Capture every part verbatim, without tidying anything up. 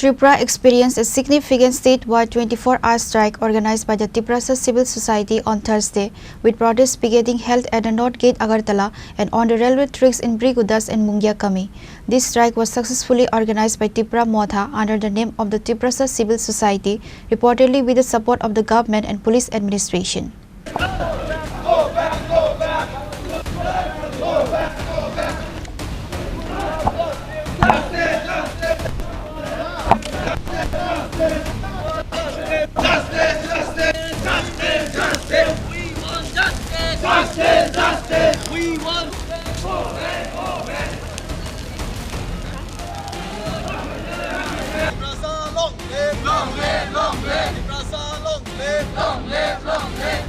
Tripura experienced a significant statewide twenty-four hour strike organized by the Tiprasa Civil Society on Thursday, with protests picketing held at the North Gate Agartala and on the railway tracks in Brigudas and Mungia Kami. This strike was successfully organized by Tipra Motha under the name of the Tiprasa Civil Society, reportedly with the support of the government and police administration. Tiprasa long live! Long live, long live! Tiprasa long live! Long live, long live!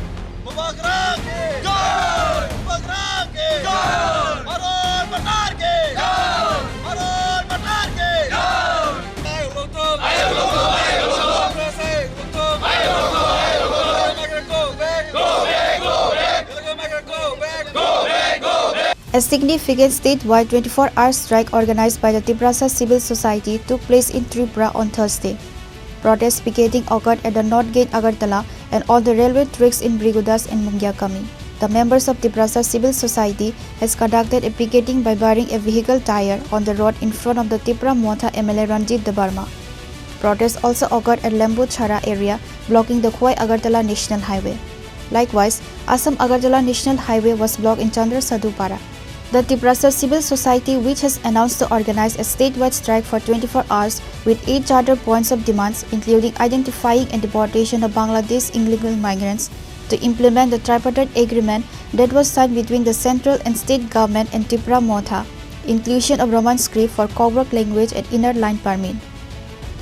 Bubagra ki jai! Bubagra ki jai! Bharat Matar ki jai! Bharat Matar ki jai! Ayo, look up! Ayo, look up! Ayo, look up! Tiprasa, look up! Ayo, look up! Ayo, look up! Go back! Go back! Go back! Go back! Go back! Go back! A significant statewide twenty-four hour strike organized by the Tiprasa Civil Society took place in Tripura on Thursday. Protest picketing occurred at the North Gate Agartala and on the railway tracks in Brigudas and Mungiakami. The members of Tiprasa Civil Society has conducted a picketing by burying a vehicle tire on the road in front of the Tipra Motha M L A Ranjit Debbarma. Protests also occurred at Lembu Chhara area, blocking the Khowai Agartala National Highway. Likewise, Assam Agartala National Highway was blocked in Chandra Sadhu Para. The Tiprasa Civil Society, which has announced to organize a statewide strike for twenty-four hours with eight charter points of demands, including identifying and deportation of Bangladesh illegal migrants, to implement the tripartite agreement that was signed between the central and state government and Tipra Motha, inclusion of Roman script for Kokborok language and inner line permit.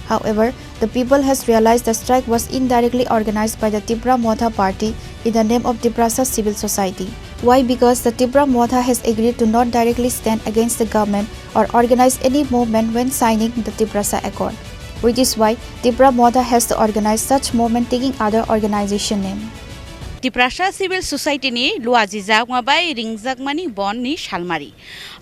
However, the people has realized the strike was indirectly organized by the Tipra Motha party in the name of Tiprasa civil society. Why? Because the Tipra Motha has agreed to not directly stand against the government or organize any movement when signing the Tiprasa Accord, which is why Tipra Motha has to organize such movement taking other organization name. Tiprasa Civil Society ni luajijakma bai ringjakmani bon ni salmari.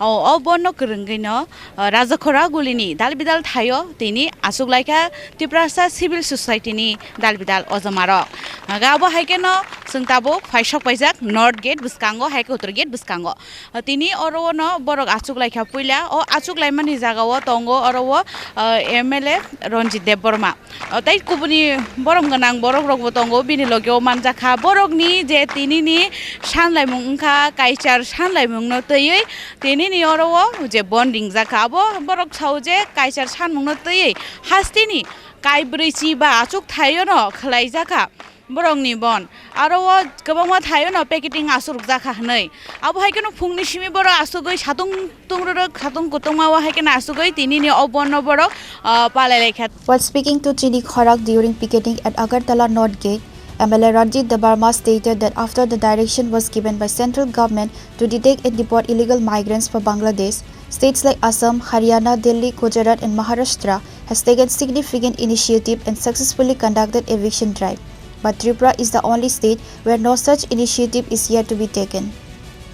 O, o bono kwrwngwi no, o, Rajakhora gulini dal bidal thaio tini aswk laikha Tiprasa Civil Society ni dal bidal ojomarok. Aga abo hai khe no chwng tabuk phaisok paijak North Gate bwskango, hai khe Uttor Gate bwskango. O, tini oro no borok aswk laikha puila, o aswk laimani jaga o tongo oro o, o, M L A Ranjit Debbarma. O, tei kubuni borom gwnang borok rokbo tongo, bini loge o manjakha. Borokni je tinini sanlaimung wngkha, kaichar sanlaimungno twiwi tinini oro o je bon ringjakha. Abo borok sao je kaichar sanmungno twiwi hasteni kaibrwi chi ba achuk thaio no khwlaijakha borokni bon. Aro o kwbangma thaio no packeting aswk rwkjakha hwnwi. Abo hai kheno phungni simi borok asugwi satung tungrwrwk, satung kutungma o hai kheno asugwi tinini o bono borok, ah, palai laikha. While speaking to Chini Khorak during picketing at Agartala North Gate, M L A Ranjit Debbarma stated that after the direction was given by central government to detect and deport illegal migrants for Bangladesh, states like Assam, Haryana, Delhi, Gujarat and Maharashtra has taken significant initiative and successfully conducted eviction drive. But Tripura is the only state where no such initiative is yet to be taken,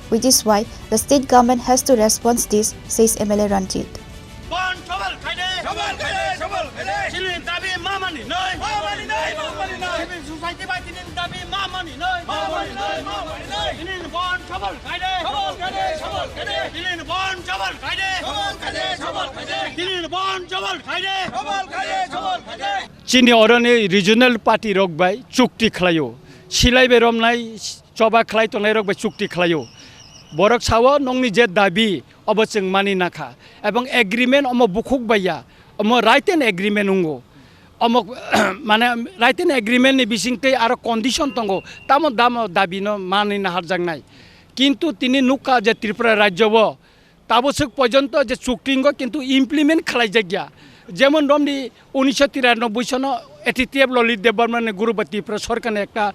which is why the state government has to respond this, says M L A Ranjit. Bon chobol khaide. Chobol khaide, chobol khaide. Chini dabi ma mani noi. Ma mani noi, ma mani noi. Civil society bai chini dabi ma mani noi. Ma mani noi, ma mani noi. Chini bon chobol khaide. Chobol khaide, chobol khaide. Chini bon chobol khaide. Chobol khaide, chobol khaide. Chini bon chobol khaide. Chobol khaide, chobol khaide. Chini oroni regional party rok bai chukti khlaio. Silai bai romnai choba khlai tongnai rok bai chukti khlaio. Borok sao nongni je dabi obo chwng mani nakha. Ebong agreement omo bukhuk bai ya. Omo written agreement wngo. Omo mane written agreement ni bisingtwi aro condition tongo. Tamo damo dabi no mani naharjaknai. Kintu tini nukha je Tripura rajyo o Taboswk porjonto je chukti wngo kintu implement khlaijakya. Jemon romni unisho tiranoboi sono A T T F Lalit Debbarma ni guru ba Tripura sorkar ni ekta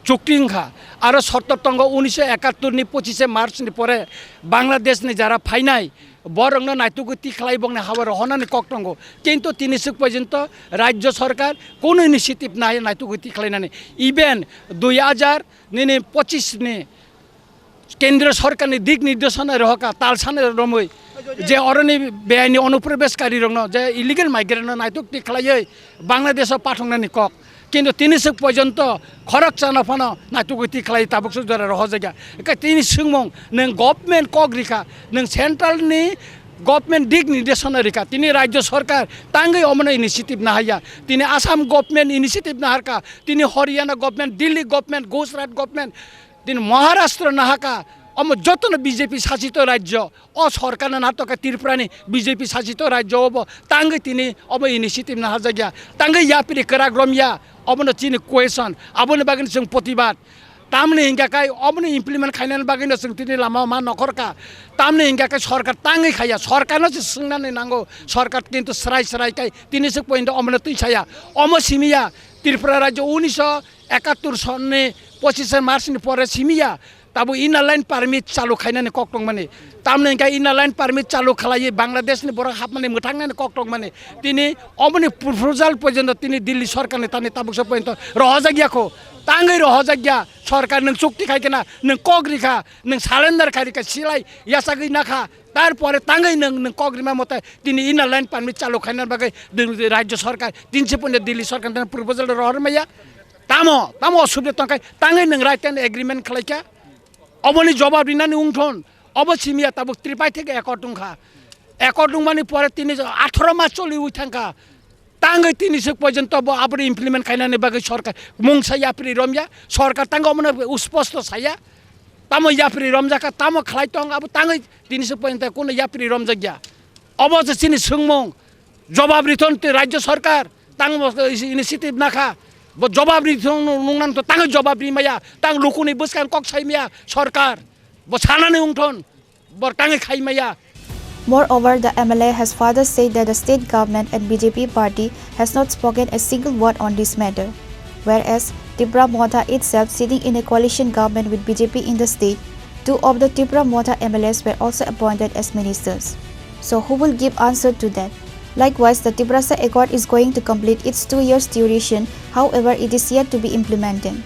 chukti wngkha. Aro sorto tongo unisho ekattor ni pochishe March ni pore Bangladesh ni jara phainai borokno naitugwi tikhlai bongni habo rohonani kok tongo. Kintu tini swk porjonto rajyo sorkar kono initiative nai naitugwi tikhlainani. Even dui hajar nini pochis ni Kendriya Sorkar ni dik nirdeshona rohorkha, tal sana romwi. Je oroni beaini onuprobeshkarirokno, je illegal migrant no naituk ti khlaiwi Bangladesh o pathoknani kok. Kintu tini swk porjonto khorok chana phano naituk ti khlai tabuk swk jora rohorjakya. Eka tini swngmung nwng government kok rikha, nwng central ni government dik nirdeshona rikha. Tini rajya sarkar tangwi omono initiative nahaiya. Tini Assam government initiative naharkha, tini Haryana government, Delhi government, Gujarat government, tini Maharashtra nahaka, omo jotono B J P sasito rajyo. O sorkarno natok khe Tripurani B J P sasito rajyo obo tangwi tini obo initiative naharjakya, tangwi yapri kwrak romya, obono chini question, aboni bagwino chwng protibad. Tamni hingka kai obono implement khainani bagwino chwng tini lama ma nokhorkha. Tamni hingka kai sorkar tangwi khaiya, sorkarno se swngnani nango, sorkar kintu srai srai kai tini se point omono twi saya. Omo simiya Tripura rajyo unisho ekattor sonni pochishe March ni pore simiya. Tabuk inner line permit chalu khainani kok tongmani. Tamni hingkhe inner line permit chalu khlaiwi Bangladesh ni borok hapmani mwthangnani kok tongmani. Tini omoni proposal porjonto tini Delhi sorkarni tani tabuksa porjonto rohorjakya kho. Tangwi rohorjakya sorkar nwng chukti khai khna, nwng kok rikha, nwng surrender khai rikha, silai yachagwi nakha. Tarpore tangwi nwng, nwng kok rima mote tini inner line permit chalu khaina bagwi nwng rajya sorkar tinsi punya Delhi sorkar tani proposal rohor maya. Tamo, tamo osubida tongkhai, tangwi nwng right and agreement khlaikha. Oboni jobab rinani wngthon, obo simiya tabuk tripai theke accord wngkha. Accord wngmani pore tini atharo mas choliwi thangkha. Tangwi tini swk porjonto bo aboni implement khainani bagwi sorkar mungsa yapri romya, sorkar tangwi omono usposto saya. Tamo yapri romjakha, tamo khlai tong, abo tangwi tini swk porjonto kono yapri romjakya. Obo se chini swngmung, jobab rithon tei rajya sorkar, tang bo initiative nakha, bo jobab rithon nungnan to tangwi jobab rimaya, tang lukuni bwskang kok saimaya sorkar, bo sanani wngthon, bo tangwi khaimaya. Moreover, the M L A has further said that the state government and B J P party has not spoken a single word on this matter. Whereas, Tipra Motha itself sitting in a coalition government with B J P in the state, two of the Tipra Motha M L As were also appointed as ministers. So who will give answer to that? Likewise, the Tiprasa Accord is going to complete its two years duration, however, it is yet to be implemented.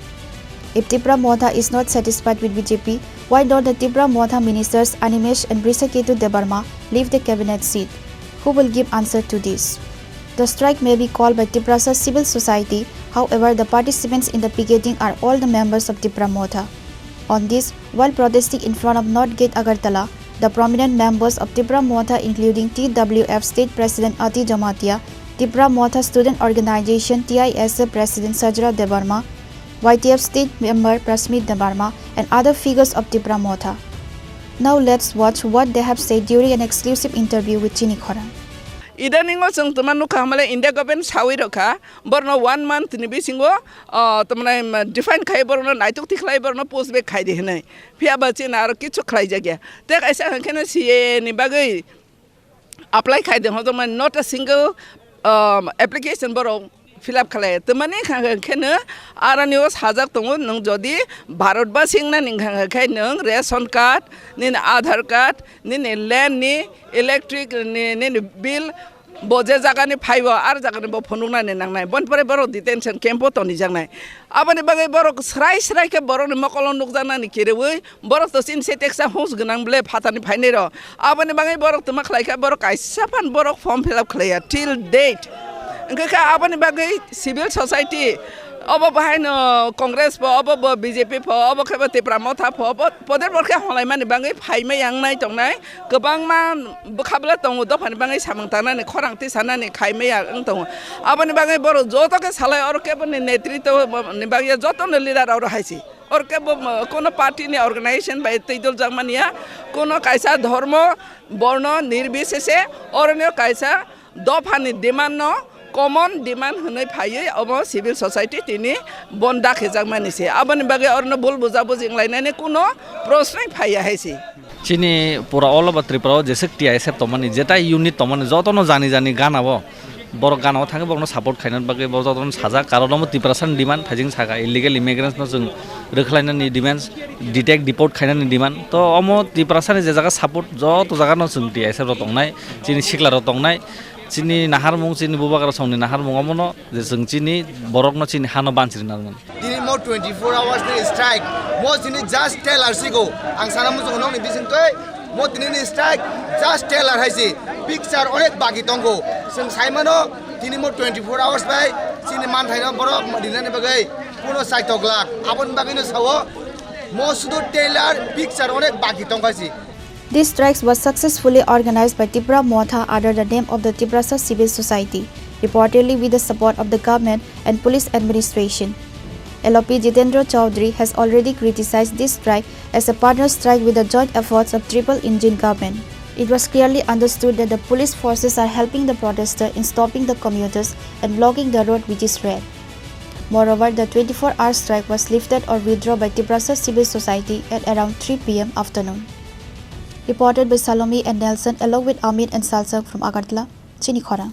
If Tipra Motha is not satisfied with B J P, why don't the Tipra Motha ministers Animesh and Brishaketu Debbarma leave the cabinet seat? Who will give answer to this? The strike may be called by Tiprasa civil society, however, the participants in the picketing are all the members of Tipra Motha. On this, while protesting in front of North Gate Agartala, the prominent members of Tipra Motha, including T W F State President Ati Jamatia, Tipra Motha Student Organization T I S A President Sajra Debbarma, Y T F State Member Prasmit Debbarma, and other figures of Tipra Motha. Now let's watch what they have said during an exclusive interview with Chini Khorang. Idaningo chwng twma nukha hamale India government sawi rokha, borno one month ni bisingo, ah, tamani, um, define khai borno naituk tikhlai borno post back khai di hinai. Phiya ba chini aro kichu khlai jakya. Te kaisa hwnkhe no C A A ni bagwi apply khai de hojong mani, not a single, um, application borok fill up khlai. Tamani hwnkhe no aroni o sajak tongo, nwng jodi Bharat basi wngna ni hwnkha khe nwng ration card, nini Aadhaar card, nini land ni, electric ni, nini bill, bo je jaga ni phaibo, ar jaga ni bo phunuknani nangnai. Boni pore borok detention camp o tonijaknai. Aboni bagwi borok srai srai khe borokni mokolo nukjaknani kiriwi, borok to chini se teksa hus gwnang ble phatani phainai rok. Aboni bagwi borok twma khlai kha, borok kaisa phan borok form fill up khlaiya till date. Hwnkhe kha aboni bagwi civil society, obo bahaino Congress pho, obo bo B J P pho, obo khe bo Tipra Motha pho, obo poder borok khe holaimani bagwi phaima yangnai tongnai. Kwbangma bwkha bwla tongo, dophani bagwi samung tangnani, khorang tisanani khaimaya wng tongo. Aboni bagwi borok joto khe salai oro kebo ni netritwo ni bagwi joto no leader oro hai se. Oro kebo, uh, kono party ni organization bai twi doljak manya, kono kaisa dhormo, borno nirbisese oro no kaisa dophani demand no common demand hwnwi phaiwi omo civil society tini bon dakhijakmani se. Aboni bagwi orono bul bujabuji wnglainani kuno prosnoi phaiya hai se. Chini pura all over Tripura o jeswk T I S F tongmani, jetai unit tongmani, jotono jani jani gana o, borok gana o thangwi borokno support khaina bagwi borok jotono sajak, karon omo Tiprasani demand, phaijing saka illegal immigrants no chwng rwkhlainani demands, detect deport khainani demand. To omo Tiprasani je jaga support, joto jaga no chwng T I S F rok tongnai, chini sikla rok tongnai, chini naharmung, chini bubagra songni naharmung omono je chwng chini borokno chini hano bansiri narwkmani. Tini mo twenty-four hours ni strike, mo chini just tell arsigo, ang sana muchungo nokni bising twi Mo tini ni strike just trailer hai si, picture onek baki tongo. Chwng sai mano tini mo twenty-four hours bai chini manthaino borok rinani bagwi kuno saitok glak. Aboni bagwino sao mo sudo trailer, picture onek baki tongkha si. This strikes was successfully organized by Tipra Motha under the name of the Tiprasa Civil Society, reportedly with the support of the government and police administration. L O P Jitendra Chaudhary has already criticized this strike as a partner strike with the joint efforts of triple engine government. It was clearly understood that the police forces are helping the protester in stopping the commuters and blocking the road, which is rare. Moreover, the twenty-four hour strike was lifted or withdrawn by Tiprasa Civil Society at around three P M afternoon. Reported by Salome and Nelson along with Amit and Salsang from Agartala, Chini Khorang.